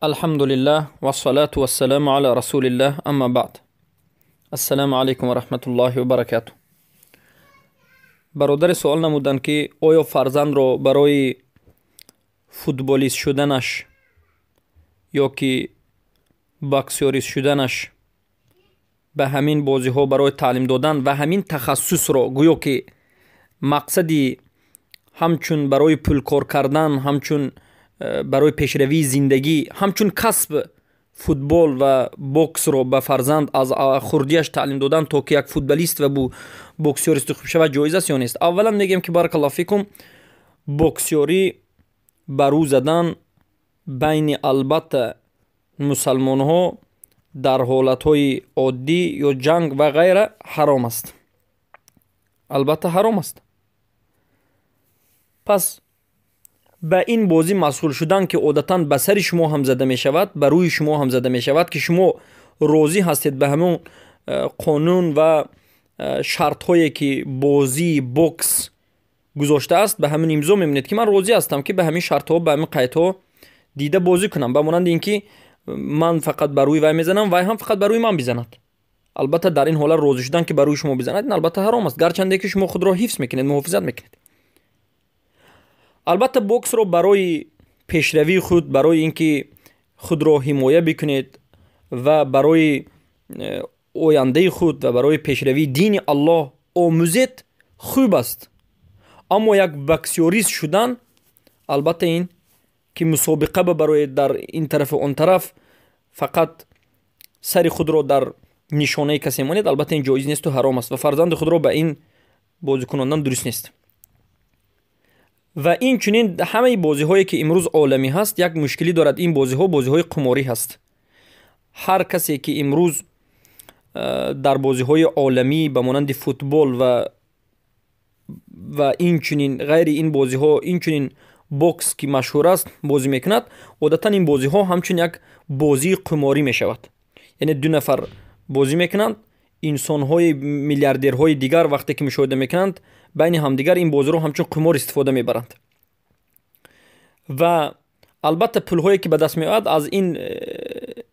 Алҳамдулиллаҳ вассалату вассаламу ала расулиллаҳ, амма баъд. Ассалому алайкум ва раҳматуллоҳи ва баракатуҳ. Бародаре суол намуданд, ки оё фарзандро барои футболист шуданаш ё ки боксёрист шуданаш ба ҳамин бозиҳо барои таълим додан ва ҳамин тахассусро гӯё ки мақсади ҳамчун барои пулкор кардан, ҳамчун барои пешравии зиндагӣ, ҳамчун касб футбол ва боксро ба фарзанд аз хурдиаш таълим додан, то ки як футболист ва боксёристи хуб шавад, ҷоиз аст ё нест? Аввалан мегӯем, ки баракаллоҳу фикум, боксёрӣ ба рӯ задан байни албатта мусалмонҳо дар ҳолатҳои оддӣ ё ҷанг ва ғайра ҳаром аст, албатта ҳаром аст. Пас ба ин бозӣ масъул шудан, ки одатан ба сари шумо ҳам зада мешавад, ба рӯи шумо ҳам зада мешавад, ки шумо розӣ ҳастед ба ҳамон қонун ва шартҳое, ки бозии бокс гузоштааст, ба ҳамин имзо мемонед, ки ман розӣ ҳастам, ки ба ҳамин шартҳо, ба ҳамин қайдҳо дида бозӣ кунам, ба монанди ин ки ман фақат ба рӯи вай мезанам, вай ҳам фақат ба рӯи ман бизанад. Албатта дар ин ҳолат розӣ шудан, ки ба рӯи шумо бизанад, ин албатта ҳаром аст, гарчанде ки шумо худро ҳифз мекунед, муҳофизат мекунед. Албатта боксро барои пешравии худ, барои ин ки худро ҳимоя бикунед ва барои ояндаи худ ва барои пешравии дини Аллоҳ омӯзед, хуб аст. Аммо як боксёрист шудан, албатта ин ки мусобиқа бабароед дар ин тарафу он тараф, фақат сари худро дар нишонаи касе монед, албатта ин ҷоиз несту ҳаром аст ва фарзанди худро ба ин бозӣ кунондан дуруст нест. Ва инчунин ҳамаи бозиҳое, ки имрӯз оламӣ ҳаст, як мушкилӣ дорад. Ин бозиҳо бозиҳои қуморӣ ҳаст. Ҳар касе, ки имрӯз дар бозиҳои оламӣ ба монанди футбол ва инчунин ғайри ин бозиҳо, инчунин бокс, ки машҳур аст, бозӣ мекунад, одатан ин бозиҳо ҳамчун як бозии қуморӣ мешавад. Яъне ду нафар бозӣ мекунанд, инсонҳои миллиардерҳои дигар вақте ки мушоҳида мекунанд, байни ҳамдигар ин бозиро ҳамчун қумор истифода мебаранд ва албатта пулҳое, ки ба даст меояд аз ин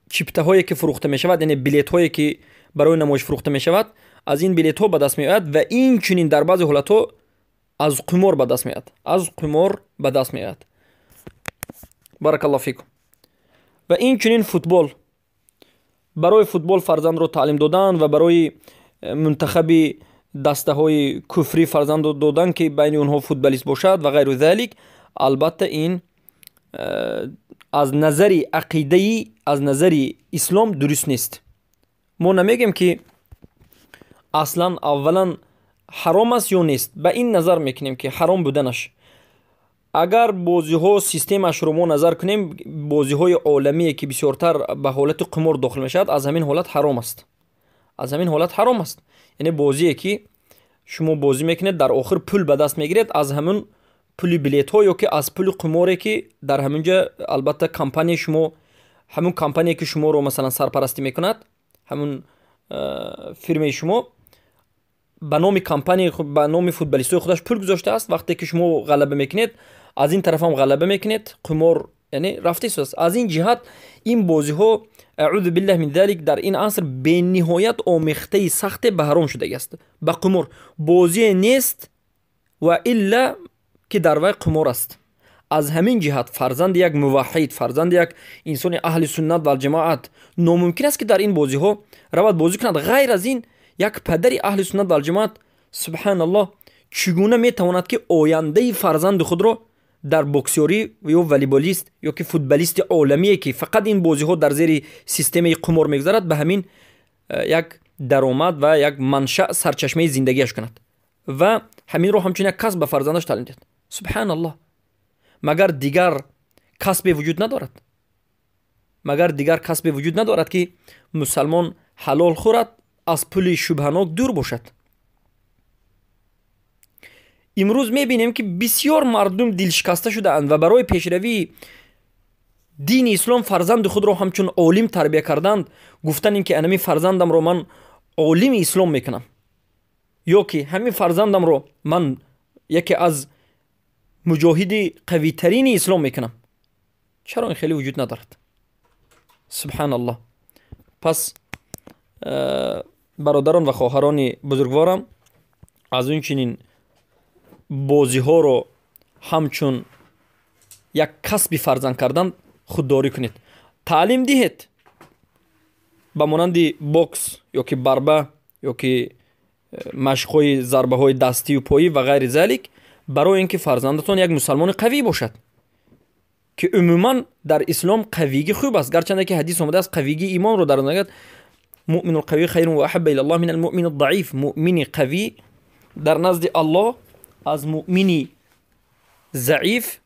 чиптаҳое, ки фурӯхта мешавад, яъне билетҳое, ки барои намоиш фурӯхта мешавад, аз ин билетҳо ба даст меояд ва инчунин дар баъзе ҳолатҳо аз қумор ба даст меояд, аз қумор ба даст меояд. Баракаллоҳу фикум. Ва инчунин футбол, барои футбол фарзандро таълим додан ва барои мунтахаби дастаҳои куфрӣ фарзандро додан, ки байни онҳо футболист бошад ва ғайру залик, албатта ин аз назари ақидаи, аз назари ислом дуруст нест. Мо намегӯем, ки аслан аввалан ҳаром аст ё нест. Ба ин назар мекунем, ки ҳаром буданаш, агар бозиҳо системашро мо назар кунем, бозиҳои оламие, ки бисёртар ба ҳолати қумор дохил мешавад, аз ҳамин ҳолат ҳаром аст, аз ҳамин ҳолат ҳаром аст. Яъне бозие, ки шумо бозӣ мекунед, дар охир пул ба даст мегиред аз ҳамин пули билетҳо ё ки аз пули қуморе, ки дар ҳамин ҷа албатта компанияи шумо, ҳамун компания, ки шуморо масалан сарпарастӣ мекунад, ҳамун фирмаи шумо ба номи компания, ба номи футболистои худаш пул гузоштааст. Вақте ки шумо ғалаба мекунед, аз ин тараф ҳам ғалаба мекунед, қумор яъне рафта истодааст. Аз ин ҷиҳат ин бозиҳо, аъузу биллаҳ мин залик, дар ин аср бениҳоят омехтаи сахте ба ҳаром шудагиаст, ба қумор. Бозие нест ва илла ки дар вай қумор аст. Аз ҳамин ҷиҳат фарзанди як муваҳҳид, фарзанди як инсони аҳли суннат валҷамоат номумкин аст, ки дар ин бозиҳо равад, бозӣ кунад. Ғайр аз ин, як падари аҳли суннат валҷамоат, субҳаналлоҳ, чӣ гуна метавонад, ки ояндаи фарзанди худро дар боксёрӣ ё волейболист ё ки футболисти оламие, ки фақат ин бозиҳо дар зери системаи қумор мегузарад, ба ҳамин як даромад ва як маншаъ, сарчашмаи зиндагиаш кунад ва ҳаминро ҳамчун як касб ба фарзандаш таълим диҳад? Субҳаналлоҳ, магар дигар касбе вуҷуд надорад? Магар дигар касбе вуҷуд надорад, ки мусалмон ҳалол хӯрад, аз пули шубҳанок дур бошад? Имрӯз мебинем, ки бисёр мардум дилшикаста шудаанд ва барои пешравии дини ислом фарзанди худро ҳамчун олим тарбия карданд. Гуфтан ин ки анами фарзандамро ман олими ислом мекунам ё ки ҳамин фарзандамро ман яке аз муҷоҳиди қавитарини ислом мекунам. Чаро ин хеле вуҷуд надорад? Субҳаналлоҳ. Пас бародарон ва хоҳарони бузургворам, аз он чунин бозиҳоро ҳамчун як касби фарзанд кардан худдорӣ кунед. Таълим диҳед ба монанди бокс ё ки барба ё ки машқҳои зарбаҳои дастию поӣ ва ғайри залик, барои ин ки фарзандатон як мусалмони қавӣ бошад, ки умуман дар ислом қавигӣ хуб аст. Гарчанде ки ҳадис омадааст, қавигии имонро дар назар المؤمن القوي خير وأحب إلى الله من المؤمن الضعيف. Муъмини қавӣ дар назди Аллоҳ аз муъмини заиф,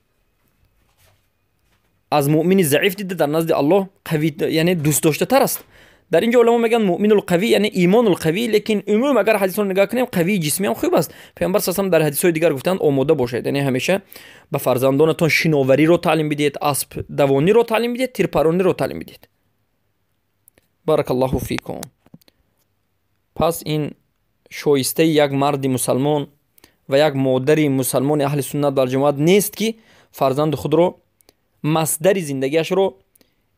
аз муъмини заиф дида дар назди Аллоҳ қавӣ, яъне дӯстдоштатар аст. Дар ин ҷо уламо мегӯянд المؤمن القوي яъне إيمان القوي, лекин умум агар ҳадисро нигоҳ кунем, қавии ҷисмӣ ҳам хуб аст. Паёмбар с дар ҳадисҳои дигар гуфтанд: омода бошед, яъне ҳамеша ба фарзандонатон шиновариро таълим бидиҳед, асп давониро таълим бидиҳед, тирпарониро таълим бидиҳед. بارك الله فيكم. Пас ин шоистаи як марди мусалмон ва як модари мусалмони аҳли суннат вал ҷамоат нест, ки фарзанди худро, масдари зиндагиашро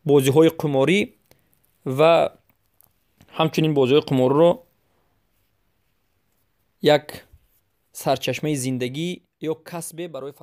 бозиҳои қуморӣ ва ҳамчунин бозиҳои қумориро як сарчашмаи зиндагӣ ё касбе барои